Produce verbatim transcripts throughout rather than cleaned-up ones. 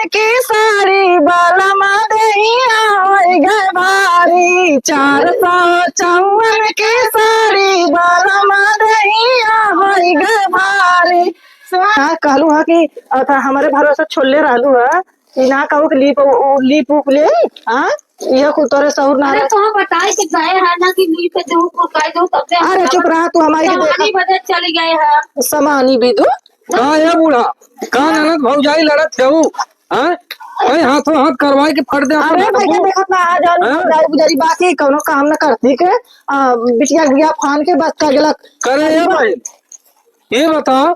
के साड़ी बलमा दहिया होई गए भारी, चार सौ चौवन के साड़ी बलमा दहिया होई गए भारी। हाँ, कहलू हा कि अथा हमरे भरोसे छोड़ले रहलू हा, कि ना कहू कि लीप उ-, उ-, लीप उप ले, हाँ? यह कुल तोरे सहूर ना अरे रहे। तो बताए कि गए है ना कि लीप दू, कुल कह दू, तब से हम अरे चुप रहा, तू हमारी के देखा। सामानी बदल चली गए हैं। सामानी भी दू। का ये बूढ़ा? का ननद भौजाई लड़त है उ? हाँ? भाई हाथों हाथ करवाए के फट दे अरे अपन भैया, बाबू। देखत ना, आ जाओ, हाँ? भौजाई बुझारी बात ही कौनो काम न करती के, आ, बिटिया बिया फान के बस का गेलक। करे ये भाई, ये बताओ।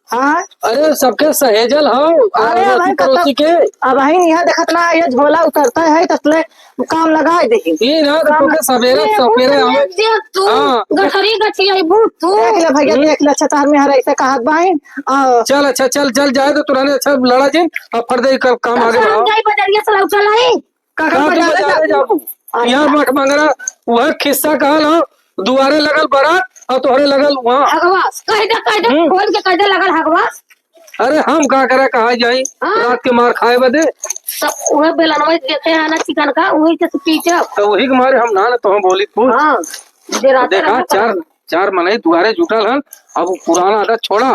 हाँ? अरे सबके सहेजल हो, अरे अड़ोसी भाई, पड़ोसी कतौ के। अब वही यहाँ देखत ना, ये झोला उतरता है, तसले काम लगाए देही। ई ना तो काम तोके सवेरे ये सवेरे भूत आवे। देख तू, हाँ। गठरी गठियाई भूत तू। देख ले भैया, हम्म। देख ले, अच्छा, तार में हर ऐसे कहत बाइन। आ, चल, अच्छा, चल, चल, जाए तो तुरंत, अच्छा, लड़ा जिन, अब फट दे, कल काम तो आगे शाम बढ़ाओ। जाई बजरिया से लौटल आई। का का का तू बजारे बजारे जाबू? जाबू? अरे यहाँ बा- मठ मंगरा, वह खिस्सा कहल हो, दुआरे लगल बारात और तोहरे लगल वहाँ। हगवास, कह दे, कह दे, हम्म। खोल के कह दे, लगल हगवास। अरे हम का करे, कहाँ जाई? हाँ। रात के मार खाए बदे। सब उहे बेलनवा देखे है ना चिकन का, उही के पीछे। तो वही के मारे हम ना, ना तो हम बोली कुछ। हाँ, जे रात देखा, रहता चार, चार मनई दुआरे जुटल हन, अब उ पुराना आदत छोड़ा,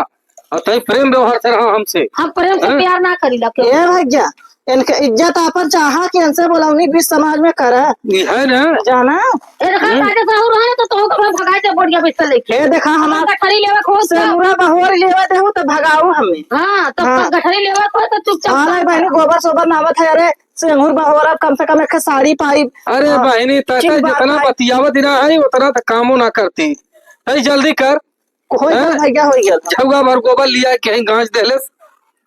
और तई प्रेम व्यवहार से रहा हमसे। हम प्रेम से हैं? प्यार ना करीला केहू। ए भैया, इनके इज्जत आपन चाहा कि इनसे बोलौनी बीच समाज में करे। ई है ना? जाना? ए देखा, हम्म। काटे साहू रहे तो तोहू का भगाए दे बढ़िया बिस्तर लेके। ए देखा, हमार गठरी लेवा खोज तो। सेनुरा बहोर लेवा देहू तो भगाऊ हमें। हाँ, तो हाँ। गठरी लेवा खोज तो चुपचाप हाँ, बैठ। बहनी, गोबर सोबर नावत है, अरे, सेनुर बहोर अब कम से कम एक साड़ी पाई। अरे हाँ। बहनी, तय चिन बात जितना पाई। बतियावत ना है, उतना तो कामो ना करती। अरे जल्दी कर। होई गल हैं? भैया, होई गल। झउआ भर गोबर लिया के कहीं गांज देहलेस।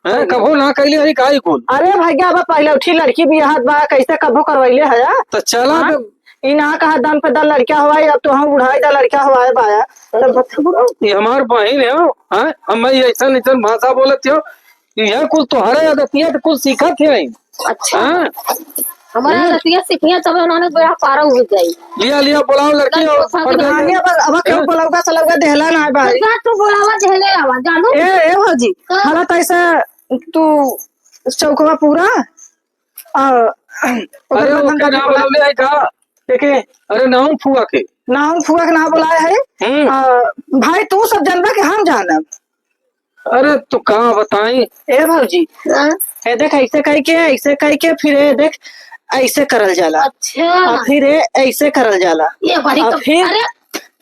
हैं? होई गल। कभो ना कइले हई काई कुल। अरे भैया, अब पहले उठी लड़की बियाहत बा, कैसे कभो करवैले हया? तो चला हाँ? जब ई ना कहा दन पे दन लड़का हवाई, अब तो हम उड़ाई दा लड़का हवाए बाया। तब बता बुढ़ऊ। ये हमार बहिन है, हैं? हम मैं ऐसन ऐसन भाषा बोलत हो, यह कुल तोहरे आदतिया तो कुल सीखत है। अच्छा। हाँ? हमारा हम्म। आदतिया सीखिया तब उन्होंने बेड़ा पार हो जाई। लिया, लिया, बुलाओ लड़की दस और को साथ पर्दे में। में। अब, अब क्यों हाँ? बुलाऊगा, सलाऊगा, देहला ना है भाई। तो जा तू बुलावा, देहले आवा, जानू। ए, ए भौजी, हाँ। हालत ऐसा तू चौकवा पूरा, आ, ओकर अरे, बंधन ओके, करके ना बुला। बुलौले है का? के, के? अरे, नाम फुआ के। नाम फुआ के ना बुलाए है। हम्म। आ, भाई, तू सब जानबा कि हम जानब? अरे, तो का बताई? ए भौजी, हाँ? ए देख, ऐसे कह के, ऐसे कह के, फिर ए देख, ऐसे करल जाला। अच्छा। आ फिर ए ऐसे करल जाला। ये बड़ी आ कम-, फिर, अरे!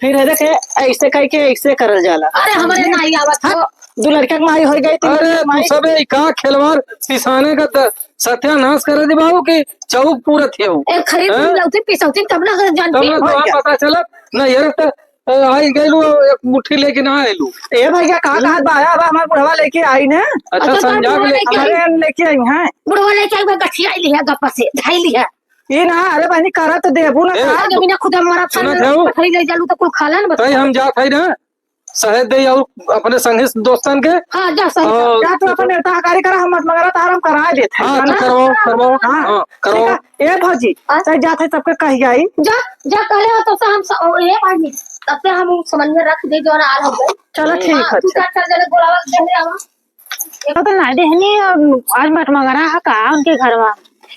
फिर ए देख, ए ऐसे कह के, ऐसे करल जाला। अरे, हमरे नहीं आवत हो। हट, दू लड़का के माई हो गई, तीन अरे, लड़का के तू माई। सबे ई का खेलवार पिसाने का त-, सत्यानाश करे दी बाबू की चौक पूरत है। ए, खरीद हैं? लौती पिसौती तब ना जानती। तब ना तो और हम क्या? पता चलत, ना ये रखता। ए, आई गइलू, एक मुट्ठी लेके ना आइलू। ए भैया, का हम्म? कहत बा? आया बा, हमार बुढ़वा लेके आई ने। अच्छा, अच्छा, संजा के बुढ़वा लेके लेके आई। अरे, लेके आई हैं। बुढ़वा लेके आई, वो गठिया लिहा, गप्पा से, धाई लिहा। ई ना, अरे बहनी, करा तो देबू ना ए, का? जमीना खुदा मारा था, सुनत है वो? पथरी ले जालू तो कुल खा लेन, बता। तई हम जात है ना, शहद दे और अपने संगी दोस्तन के। हाँ, जा, संगी। और जा, तू अपन नेवता हकारी करा, हम मठ मंगरा तार हम करा देत है, हाँ, है तू ना? करवाओ, करवाओ। हाँ। हाँ, करवाओ। ठीक है। ए भौजी, हाँ? चाहे जात है सबके कह जाई। जा, जा, कहले हो तो से हम स-, ओ, ए भाई, तब से हम उ समझ में रख दे, जो ना आल हो गए। चलो, ठीक हाँ, है, तू अच्छा। चार, चार जने बोलावा, जने आवा। तो ना देहनी, अब आज मठ मंगरा है का उनके घरवा?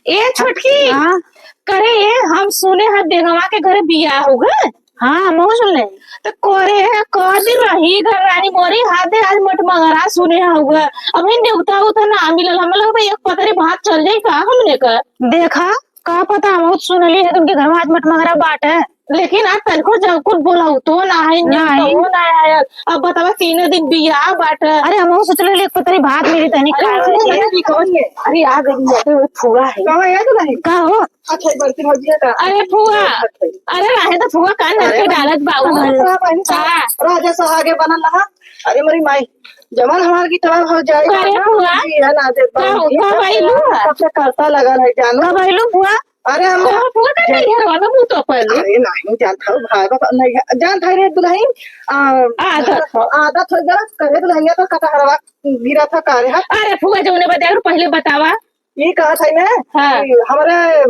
ए छोटकी, हाँ? करे, हम सुने हैं देगवा के घरे बियाह हो गए। हाँ, हमहू सुनले। त करे, क दिन रही घर रानी मोरी, हाथे आज मठ मंगरा सुने हउआ। अबही नेवता उता ना मिलल, हमें लगता एक पतरी भात चल जाई का हमने का। देखा, का पता, हम बहुत सुनली है तुमके घर में आज मठ मंगरा बाटे। लेकिन आज तनिको जब कुछ बोलौतो ना है, नहीं। नेवतो ना आयल। अब बतावा, तीनों दिन बियाह बाटे। अरे, हमहू सोचले एक पतरी भात मिली तनी अरे, खाए अरे, के। अरे, अरे, आ गई, अरे, फुआ है। का है, आ गई? का हो? अच्छा, ये बड़की भौजी है का? अरे फुआ, अच्छा, अच्छा। अरे रहे तो फुआ, का नलके अरे डालत बाऊ? हमारे फुआ बहन का हाँ। राजा सुहागे बनल रहा। अरे मोरी माई, जवन हमार की तरह हो जाए अरे ना, फुआ, जी है ना, दे का हो, बाबूजी, कब आइलू है? कब से करता लगा है, जानो। कब आइलू फुआ? अरे हम कहाँ फुआ का नहीं है, वाला मुंह तो पहले। अरे नहीं, जानता हूँ, भाई बाबा नहीं है, जानता है रे दुल्हन, आ, आदत। आदत हो गया, करे दुल्हनिया तो कटहरवा गिरा था, का रे, हाँ? अरे फुआ, जौने बदे पहले बतावा। ये कहा था ना हाँ। कि हमारे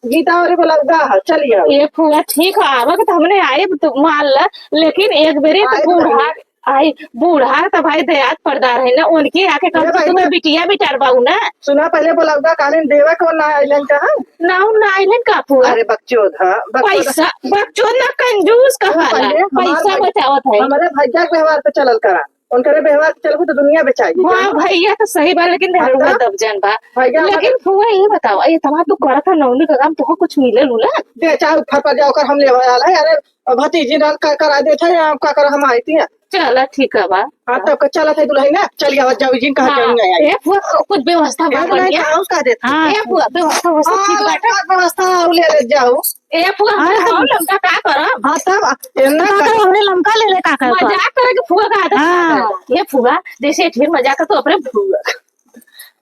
गीता और बलौदा है, चलिए। ये फुआ ठीक है, आवे के तो हमने आए तो मान ला, लेकिन एक बेरी तो आए तो बूढ़ा, नहीं। आई, बूढ़ा त भाई दयाद पर्दार है ना, उनके आके कम ए से भाई कम ना। बिटिया बिटार बाऊ ना। सुना, पहिले बोलाउदा, कालिन देवा कौन ना आइलन कहा? ना, उ ना आइलन का फुआ? अरे बकचोद, हाँ, बकचोद। पैसा, बकचोद ना, कंजूस कहाला। पहिले हमार पैसा भाई, बचावत है। हमरे भैया के व्यवहार पे चलल करा, उनकरे व्यवहार पे चलबू तो दुनिया बेचाई हाँ, जाई। भैया तो सही बा, लेकिन हाँ, मेहरुआ तब। दब जान बा। भैया लेकिन हमारे फुआ, ये बताओ, ये तमार तू करत है नौनी का काम, तुमको कुछ मिले लू ना? दे, चाहे ऊपर पर जाओ कर हम लेवा आल है। अरे, अब भतीजी रहल का करा देत है, या का करा हम आइती है। चला, ठीक है बा। हाँ, तब का चलत है दुल्हन ना, चल गया, जाओ जिन कहा हाँ, जाऊंगा यार। ए फुआ, कुछ व्यवस्था ए बा दुल्हन बढ़िया? का और का देत है? हाँ। ए फुआ, व्यवस्था, व्यवस्था हाँ, ठीक बाटे? का व्यवस्था और ले, ले जाओ। ए फुआ, हाँ, हम हाँ। लमका का करब? हाँ, तब एन्ना का का करब, हमने लमका ले ले का करब? मजाक करे के फुआ का आदत हाँ। ना है। ए फुआ, जैसे ढेर मजाक कर तो अपने फुआ।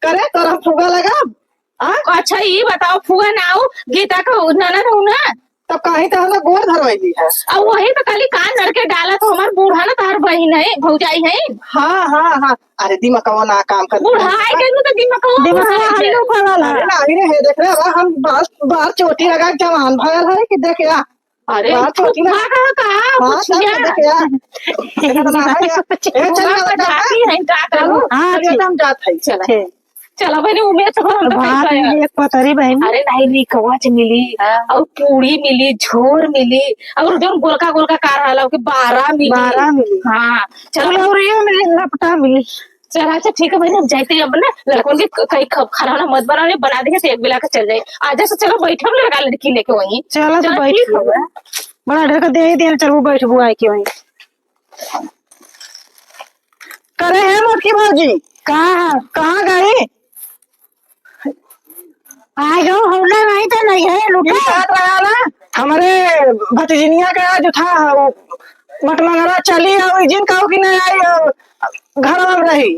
करे, तोर हम फुआ लगाब? हाँ? अच्छा, ई बताओ, फुआ ना हो, गीता का ननद हो ना? तब काहे तो हमें गोड़ धरवाई दी है। अब वही तो खाली कान धर के डाला, तो हमार बूढ़ा ना तार बहिन है, भौजाई है। हाँ, हाँ, हाँ। अरे, दिमागवा ना काम कर। बूढ़ा है, कहूँ तो दिमागवा दिमागवा ना हम है। लोग भरल है। अरे, ना, अरे, हे देख रहे बा, हम बाल, बाल चोटी लगा के जवान भयल है कि देख या। अरे, बाल चोटी लगा। फुआ कहाँ का? हाँ, कुछ तब ना। देख या। इतना है या। ए, चल, फुआ चल, का चल, जाती है, का करूँ? हाँ, चल, ठीक। हम जात है। चला। ठीक। चला बहिनी, उमेर तो हम तो भात कैसा है? मिली, एक पतरी बहिनी। अरे नहीं, नहीं, कवच मिली, हाँ। और पूड़ी मिली, झोर मिली, और जौन गोलका गोलका का रहला, ओके बारा मिली। बारा मिली। हाँ, चलो। चलो, और ये मिली, लपटा मिली। चला, अच्छा, ठीक है बहिनी, हम जाते हैं अब ना, लड़कन के क-, कहीं ख-, खाना वाना मत बनावे, बना देंगे तो एक बेला के चल जाए। आज से चलो, बैठे हम लड़का लड़की लेके वहीं। चलो, तो चलो, बैठ ठीक लो। है। बड़ा ढेर का दे ही दिया, चलो, बैठबू आए के वहीं। करे है मोटकी भौजी? कहाँ? कहाँ गई? आ जाओ, हौला नहीं तो नहीं है, लुटा। ये बात रहा ना, हमरे भतीजिनिया का जो था, वो मटमंगरा चली, और जिन कहो कि नहीं आई, और घर में रही।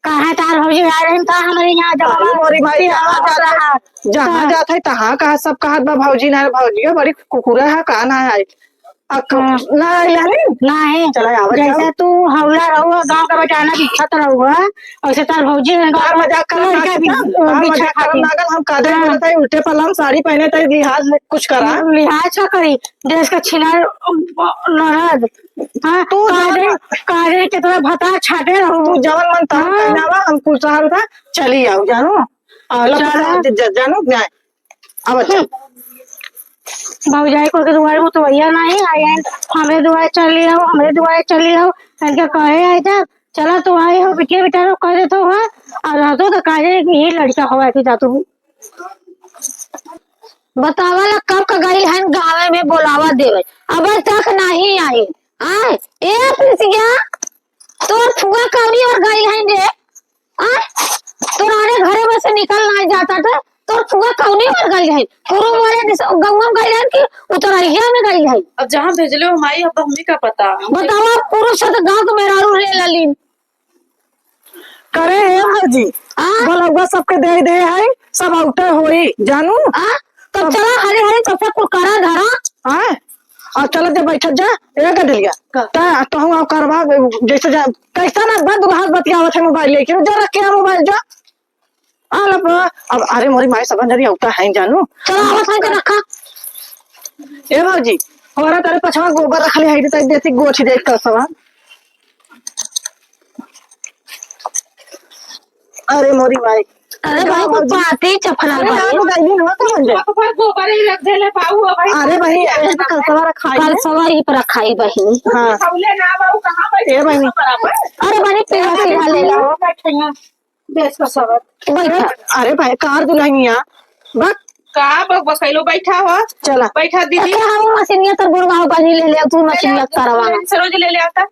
कहाँ तार भौजी आ रही, कहाँ हमारे यहाँ जवान अरे मोरी माई, जहाँ जात है, जहाँ जात है, तहाँ कहा सब कहत बा, भौजी ना, भौजी बड़ी कुकुरा है, का ना है। अक-, हाँ। ना आइला नहीं? ना है। चला, आवत जैसे जाओ। तू हौला रहुआ, गाँव का बचाना बिछत रहुआ, वैसे तार भौजी है, गाँव तार मजाक करत लड़का भी, ना, तार बिछा मजाक करत खातिर। लागल, हम कादे हाँ। बोलत है, उल्टे पल्ला हम साड़ी पहने तई, लिहाज कुछ करा। लिहाज का करी, देश का छिनार, नरद। हाँ, तू कादे, जाना। कादे के तरह भता छाटे रहू। तू जवन मन तवन हाँ। पहनावा, हम कुल सहल था, चली आओ, जानो? आ, लो, चला। ज-, ज-, जानो, न्याय। अब अच्छा। भौजाई को के दुआरे में तो भैया नहीं आए हैं, हमरे दुआरे चली आओ, हमरे दुआरे चली आओ, इनके कहे आए थे, चला तो आए हो, बिटिया बिटारो कह देते हो, हाँ, और रहतो तो कह दे कि ये लड़का हवा के जातू। बतावा ला कब का गई है गाँव में बोलावा देवे, अब तक नहीं आई। आए, ए प्रिंसिया, तोर फुआ कौनी ओर गइल हइन रे? आ? तोर आने घरे में से निकल नाहीं जाता था, तोर फुआ कौनी ओर गइल हइन? कुरु मोरे दिस-, गौवा में गइल हइन कि उतरैया में गइल हइन? अब जहाँ भेजले हो माई, अब हमनी का पता। बतावा, पुरुष से तो गाँव के मेहरारू रे ललिन। करे हे भौजी, आ? बोलौआ सबके दे दे है, सब औते होई, जानू? आ? तब चला, हरे हरे चौथा कुल करा धरा। हाँ? और चला जा, बैठत जा, ए गदलिया। का? ता, तहूँ आओ करवा, जैसे जा, कैसा ना बंद हाथ बतियावत है मोबाइल लेके, जा रख के आ मोबाइल, जा। आ लब, अब अरे मोरी माई सब अंजनी औता है, जानू? चला, आवत है, जा रखा। ए भौजी, हमारा तारे पछवा गोबर रख ले है, तो देती गोछ देख कर सवा। अरे मोरी माई। अरे भाई, कुछ बात ही चफरा अरे भाई। रात गई ना, तो बन जाए। तो फिर गोबर ही रख देले बाऊ, हो भाई। अरे भाई, ये तो कल सवा रखाई है। कल सवा ही पर रखाई बहिनी। हाँ। खौले ना बाऊ, कहाँ बैठे ए बहिनी। बराबर? अरे बहिनी, पीला पीला ले लो। बैठे हैं। देश का सवर। बैठा। अरे भाई, कार दुल्हनिया। बक। का बक बकैलो, बैठा हो। चला। बैठा दीदी। अच्छा, हम मशीनिया तर गुड़गांव का नहीं ले ले, तू मशीनिया करवा। सरोज ले ले आता।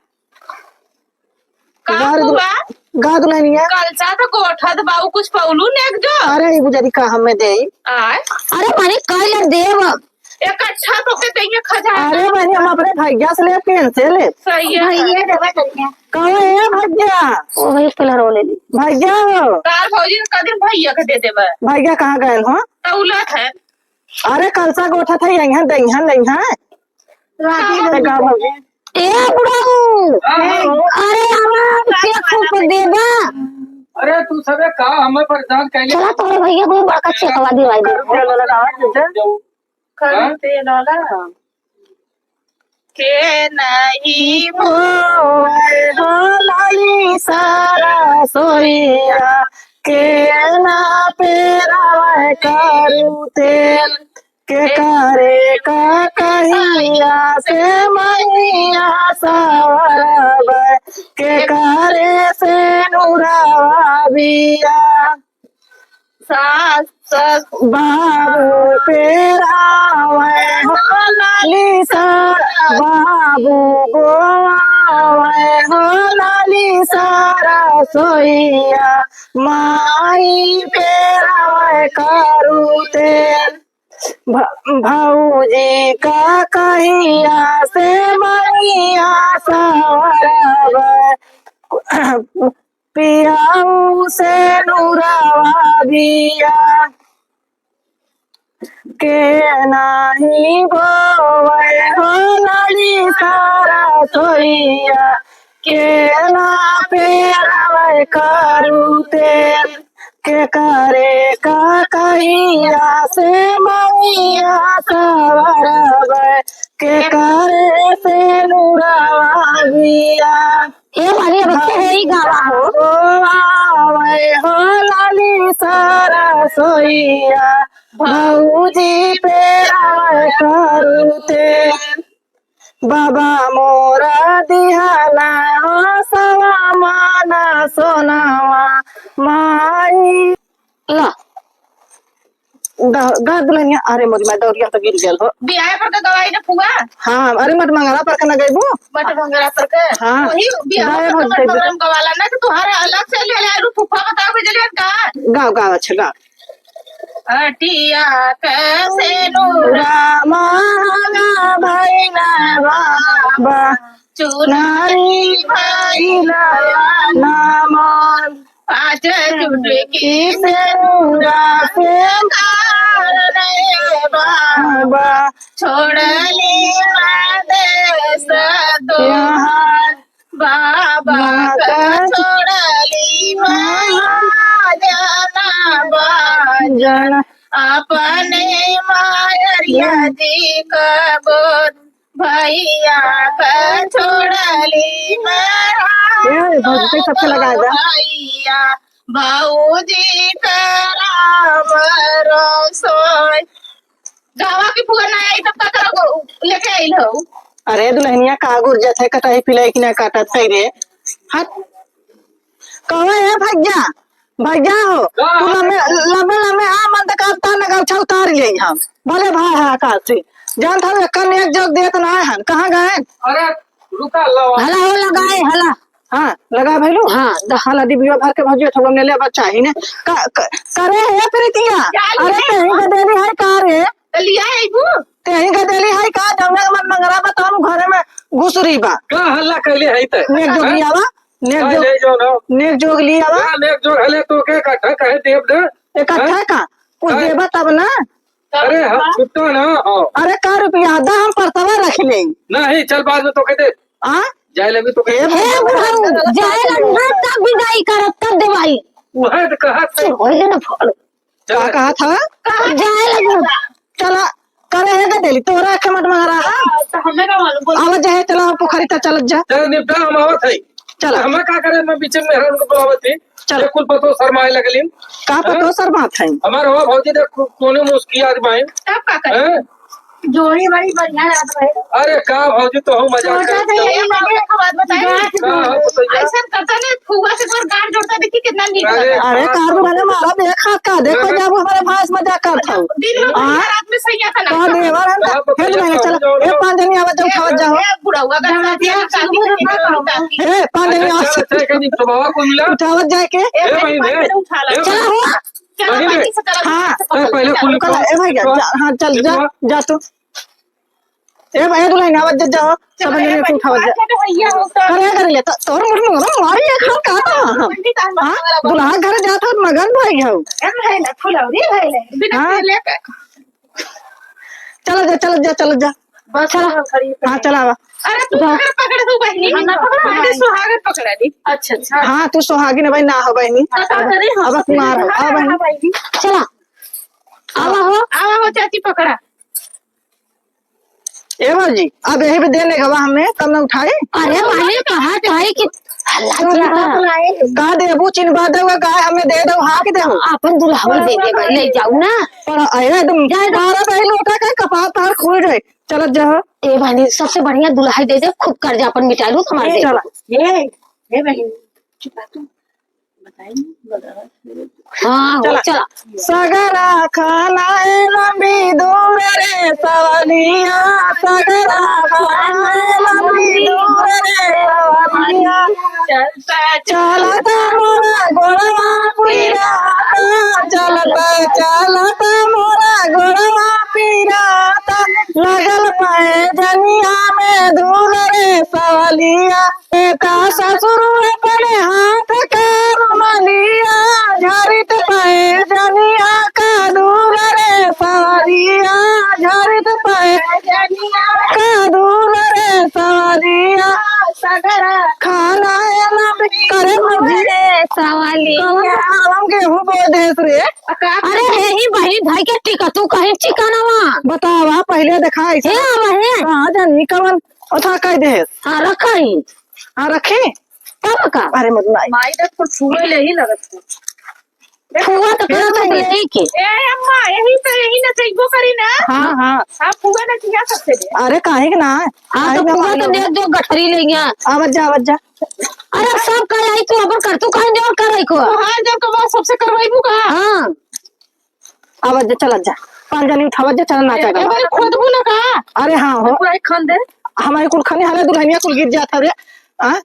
का गार दु-, हुआ? गार दुल्हनिया। कलसा तो गोठत बाऊ, कुछ पौलू नेक जो। अरे, ई बुझारी का हमें दे। आय। अरे, माने कल देव। इकट्ठा तो के देंगे खजाना। अरे, माने हम अपने भैया से ले, पेन से ले। सही है। भैया देवा दुल्हनिया। कहो ए भैया। ओ भाई, पहले रो ले ली। भैया हो। का भौजी ने कदिन भैया के दे देबे? भैया कहाँ गए हो? तौलत है। अरे, कलसा गोठत है, यहाँ दइहाँ, लइहाँ। राजी ए, गाँव भौजी। ए बुढ़ऊ, हाँ, हाँ। अरे, हमार रुपया खूब देबा। अरे, तू सबे का हमें परेशान कैले? चला, तोरे भैया को बड़का चेकवा दिवाई दे। रुपया वाला ना आवे, जैसे? हाँ? तेल वाला। के नहीं बोवे हो लाली सरसोइया, के ना पेरावे करू तेल, के करे का कहिया से मैया सवरबै, के करे से नुरावा बिया। सास सस बाबू पेरावे हो लाली सा, बाबू बोआवे हो लाली सरसोइया, माई पेरावे करू तेल। भ-, भौजी का कहिया से मैया सवरबै, पियाऊ से नुरावा बिया। के नाही बोवे हो लाली सरसोइया, के ना पेरावे करू तेल, के करे का कहिया से मैया सवरबै, के करे से नुरावा बिया। ए मारी, अब के है ई गावा हो? आवे हो लाली सरसोइया, भौजी पेरावे करू तेल। बाबा मोरा दिहला हो सवा माना सोनावा माई। ला। ग-, गा दुल्हनिया, अरे मोरी माई, दौरिया तो गिर गेल हो। बियाह पर के गवाई ना फुआ? हाँ, अरे मट मंगरा पर के ना गइबू? मट मंगरा पर के? हाँ। वही बियाह गायब पर हो के मट गइल। मंगरा में गवाला ना, कि तुहारा अलग से ले ले, आलू फुफा बताओ, भेजलियन का? गाओ, गाओ, अच्छा, गाओ। अटिया के सेनुरा महंगा भइला बाबा, चुनरी भइला ना मन। पाँच चुटकी सेनुरा से कारणे बाबा, छोड़ली ना देश तोहार। बाबा का छोड़ली महाजना बाजन, अपने मायरिया जी का गोद। भैया का छोड़ली महाराज ए, भौजी, सबके लगा दे। भैया, भौजी का राम रसोई। गावा के फुआ ना आई तब का करो, लेके आइल हो। अरे दुल्हनिया, का गुरजत है, कटाई पिलाई कि ना काटत है रे? हट। कहो ए भैया, भैया हो, का? तू लम्बे, लम्बे, लम्बे आ, मन तक अब तान लगा, उछल उतार ले हम। भले भाई है आकाश से। जानत हूँ, एकर नेक जोग देत ना है हम। कहाँ गए? अरे, रुका, लावा। हला हो लगाए, हला। हाँ, लगा भैलू। हाँ, द-, हला डिबिया भर के भौजी, थोड़ा ने ले बच्चा ही ने। का, क-, करे है प्रीतिया? क्या अरे, है? तेही गदेली है का रे? तो लिया है वो? तेही गदेली है का? जौने के मन मंगरा बताओ, घरे में घुसरी बा। का हल्ला कैले है ते? नेक जोग हैं? लियावा। नेक का जोग, ले जाओ ना? नेक जोग लियावा। का नेक जोग हले तो के इकट्ठा कहे देब दे? इकट्ठा हैं? का? कुछ हैं? देबा तब ना। अरे, हम छुट्टा ना, हाँ। अरे, का रुपया दा, हम परसवा रख ले। नहीं, चल, बाद में तो कहते। आ? जाए लगे तो कहते। हे बुढ़ऊ, जाए लगे तब विदाई करब, तब देवाई। वह तो कहा था। से होई ना फल। चल। का कहा था? कहा जाए लगे। चला, करे है गदेली, तोरा के मत मंगरा। हाँ, तो हमें का मालूम, बोल। आवत जाए, चला, पोखरी तक चलत जा। चल, निपटा, हम आवत है। चला। हमें का करे, मैं बीच में मेहरान को बुलावत ही। चल। ये कुल पतो शर्माए लगलिन। का पतो हैं? शर्मात है? हमार हो भौजी देख को-, कोने मुस्की आदमी है। तब का करे? हैं? जोड़ी बड़ी बढ़िया रहत है। अरे का भौजी तो हम मजाक छोटा करत सा हई। यही लगे, एक बात बताई। का हो बताइए? ऐसा करता नहीं, फुआ से तोर गांठ जोड़ता, देखी कितना नीक अरे लगता। अरे का कार में भले मारा देख हाथ का, देखो अरे जब हमारे भाई से मजाक करत हो। दिन में हाँ? बढ़िया, रात में सैया का का नाम। देवर है ना? का हे बताइए? नहीं, चला। जाओ, ए जाओ। पाँच जनी आवत जाओ, खावत जाओ। ए बुढ़वा का साथ ये ना शादी में कितना करूँगा। ए, पाँच जनी अच्छा, आवत। अच्छा, अच्छा, कहीं स्वभाव को मिला। उठावत जाए के। ए, ए, बहिन, बहिन, ए, उठा ला। ए, चला हो। चला, बहिन, बहिन से चला, हाँ। से ए, पहले चला। कुल चला, ए, भाई, जा, हाँ, चल, जा, जा तू। ए, भाई, दुल्हन, आवत जा, जा, सब चला, जने ए, को उठावत जा। बात है तो भैया हो तो। करे, करे ले, तो, तोर मुड़ मुड़ मारी एक हाथ का था, हाँ। पंडित, हम हाँ, बात वाला दुल्हा घर जात हो, मगन भाई हो। ए, भाई, ना, फुलौरी, भाई, ना, बिना हाँ। पहले का। चला जा, चला जा, चला जा। बस चला। चला, खड़ी हाँ, चला आवा। अरे तू जा। पकड़, पकड़ तू बहिनी। हम ना पकड़ा, पहले सुहागन पकड़ा दी। अच्छा, अच्छा। हाँ, तू सुहागिन भाई ना हो बहिनी। हाँ, तो करे हम अब कुमार हो, हाँ, आ बहिनी। हाँ, बहिनी। चला। आवा हो। आवा हो चाची पकड़ा। ए भौजी, अब यही पे देने गवा हमें, तब न उठाई। अरे मालिक, कहा तो है कि हल्ला जी का। का देबू, चिन्हवा देबू, का हमें दे दो, हाँक देबू। अपन दुल्हवा दे दे, ले जाऊ ना। पर अरे तुम जाए दो। मारा तो ही लोटा का कपार तार खुल जाए। चलत जा। ए बहिनी, सबसे बढ़िया दुल्हा दे दे, खूब कर्जा अपन मिटा लू, हमारे ए, दे चला। दे। ए, ए बहिनी, चुप रह तू। बताई नहीं, बता। हाँ, हो, चला। चला। सगरा खाना ए लंबी दूर रे सवलिया, सगरा खाना ए लंबी दूर रे सवलिया। चलता, चलता मोरा गोड़वा पीराता, चलता, चलता मोरा गोड़वा पीराता, लगल पाए जनिया में धूल रे सवलिया। एता ससुर अपने हाथ का रुमालिया, झरित पाए जनिया का दूर रे सवलिया, झरित पाए जनिया का दूर रे सवलिया। सगरा खाना ए ना करे भौजी। रे सवलिया। कौन खावा में गेहूं बोए देस रे? अरे यही बहिनी भाई के टिका, तू कहीं चिकनवा। बतावा, पहिले देखा ऐसे। हे आवा हे। कहाँ जानी कवन ओथा कह देस। हाँ, रखा ही। हाँ, रखी। तब का? अरे मत लाई। माई देख, कुछ छुए ले ही लगत है। फुआ तो कहत है यही के। ए अम्मा, यही तो, यही ना चाहिए करी ना। हाँ, हाँ। हाँ, फुआ ना चाहिए सबसे दे। अरे काहे के ना? हाँ, तो काहे ना फुआ तो मालूम? देख जो गठरी ले गया। आवत जा, आवत जा। अरे सब कर आई तू, अपन कर तू काहे नहीं और कर आई को? तो हाँ, जब तो बात सबसे करवाई का? हाँ। आवत जा, चलत जा। पाँच जनी उठावत जा, चला नाचा ए, गवा। ए, भाई, खोदबू ना का? अरे हाँ हो। पूरा एक खन दे। हमारे कुल खने हले दुल्हनिया कुल गिर जात हवे। हाँ?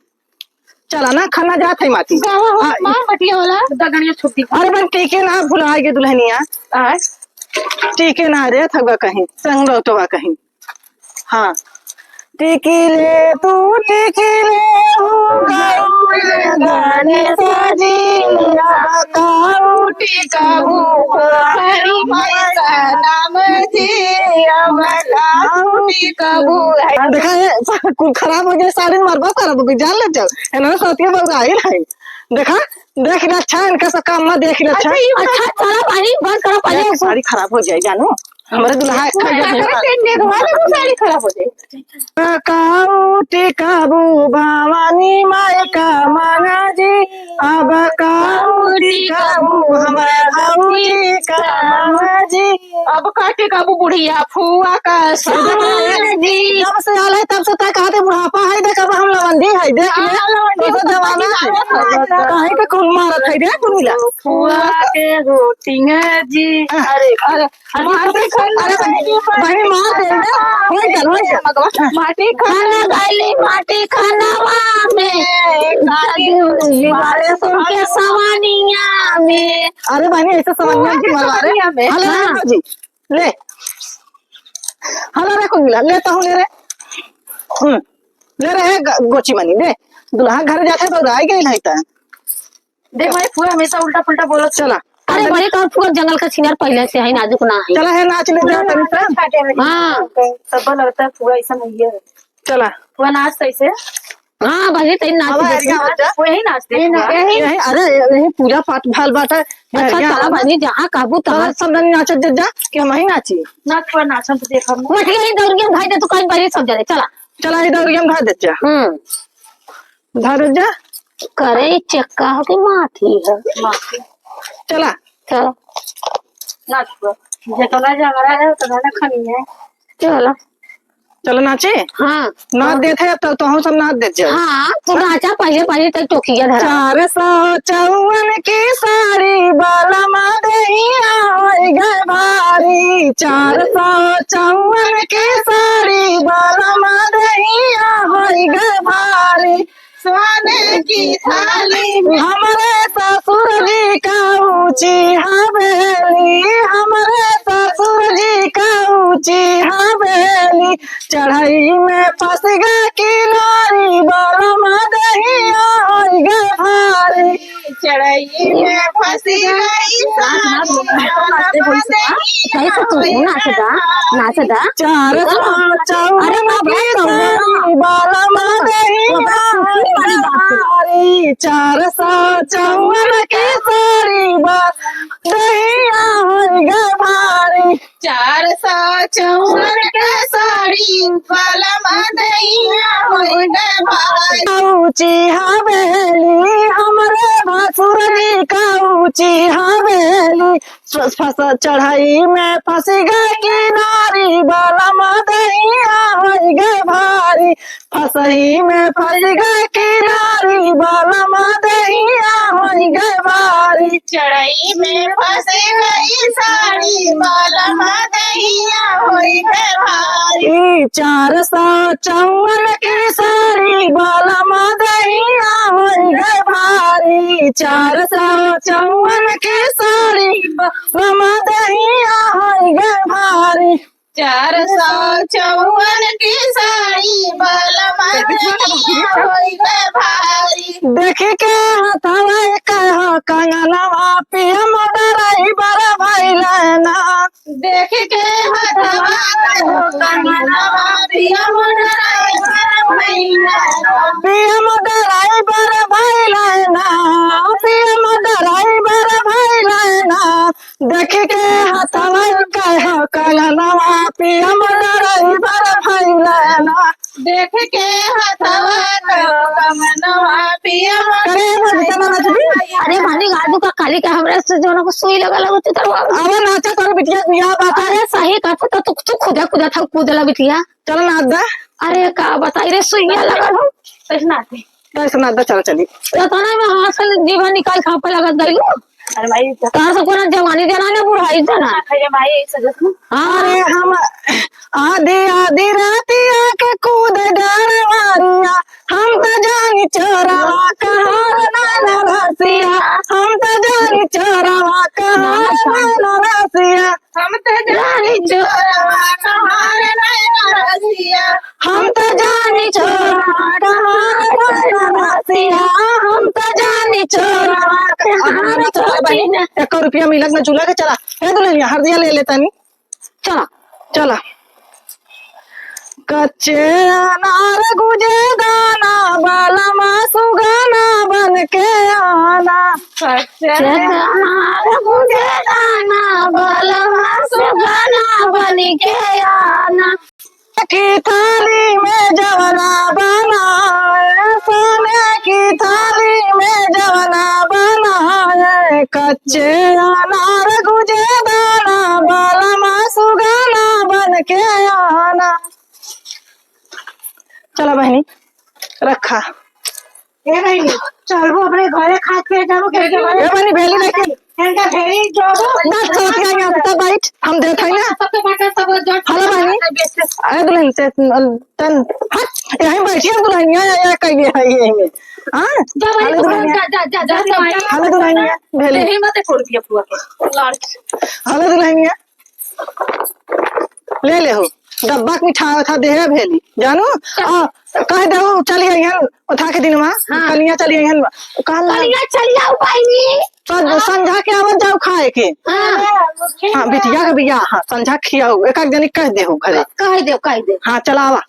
चला ना, खाना जात है माटी। गावा हो, हाँ। माँ बटिया वाला। दगनिया छुट्टी। अरे बन, टीके ना भुला गे दुल्हनिया। आय। टीके ना रे, थगवा कहीं, संग लौटवा कहीं। हाँ। टिकिले तू टिकिले हूँ गौर गणेश जी, अब काऊ टिकबू हरी मैया नाम जी, अब काऊ टिकबू। देखा, ये कुल खराब हो गया, साड़ी मरबा खराब हो गई, जान ले जाओ। है ना, सतिया बउराइल है। देखा, देख ले अच्छा, इनका सब काम ना देख ले अच्छा। अच्छा, ये अच्छा, चला पानी बंद करो पहले। देख, साड़ी खराब हो जाए जानू, हमारे दुल्हा खा जाए। अरे, तेरे नेगवा ले, वो साड़ी खराब हो जाए। काऊ टिकाबू भवानी माई का मांगा जी, अब काऊ टिकाबू हमारे भौजी का मांगा जी। अब का टिकाबू बुढ़िया फुआ का सामान जी। जब से आल है तब से तय कहते बुढ़ापा है, देख अब हम लवंडी है, देख ले। हाँ, लवंडी तो तो जमाना है। है। काहे के कौन मारत है रे दुनिया? फुआ के रोटियां जी। हाँ। अरे, अरे, अरे, माटी खाना अरे, बहिनी, मार दे रे। होई चल, होई चल। माटी खाना खाना गाली, माटी खानावा में। काली बारे सुन के सवानिया में। अरे बहिनी, ऐसे सवानिया की मरवा रे। सवानिया में। हलो रे हाँ। भौजी, ले। हलो रे कुंगिला, ले तो ले रे। हम्म, ले रे ग-, गोची मनी, ले। दुल्हा घर जाते तो रह गई नहीं था। देख भाई, फुआ हमेशा उल्टा पुल्टा बोलत। चला। अरे बड़ी तोर फुआ जंगल का छिनार पहले से है, नाजुक ना है। चला है, नाच ले जा तनी सा। हाँ। सब लगता है फुआ ऐसा नहीं है। चला। फुआ नाच कैसे? हाँ भाई, तई नाच अब दे। आएगा बच्चा। वही नाच दे यही ना, फुआ। यही। यही, अरे यही पूजा पाठ भल बात है। अच्छा, बढ़िया चला है। भाई, जहाँ कहबू तहाँ। तोहर सब जन नाचत दे जा कि हम ही नाची। नाच फुआ नाचन तो देख हम। बैठ गई दौड़िया भाई दे, तू कहीं बड़ी सब जने, चला। चला, ये दौड़िया में भाई दे जा। हम्म। धर जा। करे चक्का हो के माथी है। माथी। चला। चलो। नाच पर। जितना झगड़ा है, उतना ना खानी है। चलो। चलो नाचे? हाँ। नाच देत है, अब तो, तो हम सब नाच देत जाओ। हाँ, तू नाचा, पहले, पहले तक टोकिया धरा। चार सौ चौवन की साड़ी बालमा दहिया होई गए भारी। चार सौ चौवन की साड़ी बालमा दहिया होई गए भारी। सोने की थाली में। हमरे ससुर जी का ऊंची हवेली, हमरे ससुर जी का ऊंची हवेली, चढ़ाई में फंस गए किनारी, बालम दहिया होई गए भारी। चढ़ाई में फंस गई सारी, बालम दहिया कैसे तू नाच दा, नाच दा। चार सौ चौवन अरे बाप रे, की साड़ी, बालम दहिया होई गए भारी। चार सौ चौवन की साड़ी, बा-, दहिया होई गए भारी। चार सौ चौवन के साड़ी, चिहावेली हमरे भसुर जी का ऊ चिहावेली। फस-, फस-, चढ़ई में फंसी गए किनारी, बलमा दहिया होई गए भारी। फसई में फंसी गए किनारी, बलमा दहिया होई गए भारी। चढ़ई में फंसी गई साड़ी, बलमा दहिया होई गए भारी। ई चार सौ चौवन की साड़ी, बलमा दहिया होई गए भारी। चार सौ चौवन की साड़ी, बलमा दहिया होई गए भारी। चार सौ चौवन की साड़ी, बलमा दहिया होई गए भारी। देख के हथवा कह कंगनवा, पिया मोर ड्राइवर भइले ना। देख के हथवा कह कंगनवा, पिया मोर ड्राइवर भइले ना। पिया मोर ड्राइवर भइले ना, पिया मोर ड्राइवर भइले ना। देख के हथवा कह कंगनवा, पिया मोर ड्राइवर भइले ना। देख के हथवा कह कंगनवा, पिया मोर अरे, वो जितना नाच भी। अरे, भानी, गाजू का काली का हमरा से जोना को सुई लगा लगा तू तरवा। अरे, नाचा तोर बिटिया बियाह बात है। अरे, सही कहत हो, तू, तू खुदा खुदा था, कूदला बिटिया। चल नाच दे। अरे, का बताई रे, सुइया लगा हो। कैसे नाच दे? कैसे नाच दे, चल चली। तो तना में हाथ से जीवन निकाल खा पे लगत गई हो। अरे माई, तो तार से कोना जवानी जना ना बुढ़ाई जना। अरे माई, ऐसे जैसे हाँ। अरे हम आधी आधी रातिया के कूद डरवारिया, हम त जानी चोरवा कहाँ रे नैना रसिया, हम त जानी चोरवा कहाँ रे नैना रसिया। हम त जानी चोरवा कहाँ रे नैना रसिया। हम त जानी चोरवा कहाँ रे नैना रसिया। हम त जानी चोरवा कहाँ रे नैना रसिया। एक रुपया मिलत ना, चूल्हा के चला। ए दुल्हनिया, हरदिया ले ले तनी। चला। चला। कच्चे अनार गुजे दाना, बलमा सुगना बन के आना। कच्चे अनार गुजे दाना, बलमा सुगना बन के आना। की थाली में जवना बनाए, सोने की थाली में जवना बनाए, कच्चे अनार गुजे दाना, बलमा सुगना बन के आना। चला बहिनी, रखा। ए बहिनी, चलबो अपने घरे, खात पियत जाबो, केहू के घरे। ए बहिनी, भेली लेके। इनका भेली जाबो। ना, चलत के आगे, तब बैठ, हम देत हई ना। सबके बाटे, सब जो हेलो बहिनी। अरे दुल्हन, ते, तन, हट, यहीं बैठी है दुल्हनिया, या, या, कहिए है, यही में। हाँ? जा बहिनी, हेलो दुल्हनिया। जा, जा, जा, जा, जा। हेलो दुल्हनिया, भेली। यही मत एक रुपया फुआ के। लाड़। हेलो दुल्हनिया। ले ले हो, डब्बा के मिठाई उठा दे है भेली, जानू? आ, कह दे हो, चली आई हन, उठा के दिनवा, हाँ। कनिया चली आई हन, कहला कनिया चली आओ बहिनी। सं-, हाँ। संझा के आवत जाओ खाए के। हाँ। हाँ, बिटिया के बियाह, हाँ, संझा खियाओ, एक आध जनी कह दे हो घरे। कह दे, कह दे। हाँ, चलावा।